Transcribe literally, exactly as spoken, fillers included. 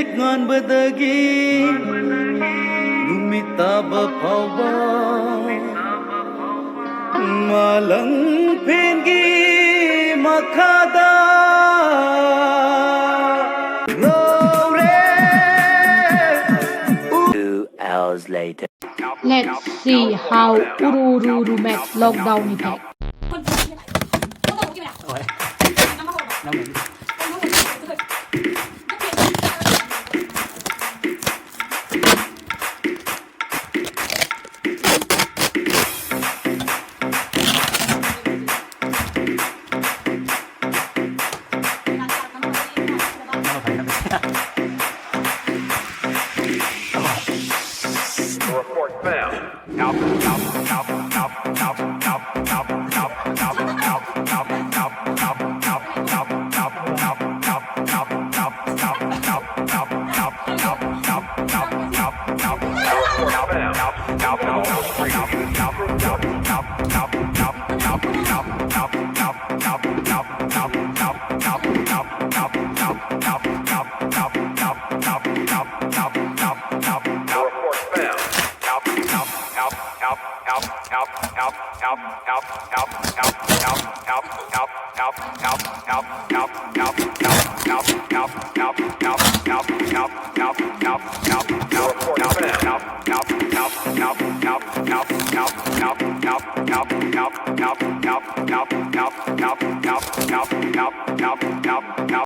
ꯉꯥꯟꯕꯗꯒꯤ ꯅꯨꯃꯤꯠ ꯇꯥꯕ ꯐꯥꯎꯕ ꯃꯥꯂꯪ ꯐꯦꯟꯒꯤ ꯃꯈꯥꯗ ꯉꯧꯔꯦ꯫ Two hours later. Let's see how Uru Uru Uru makes lockdown effect. Report found.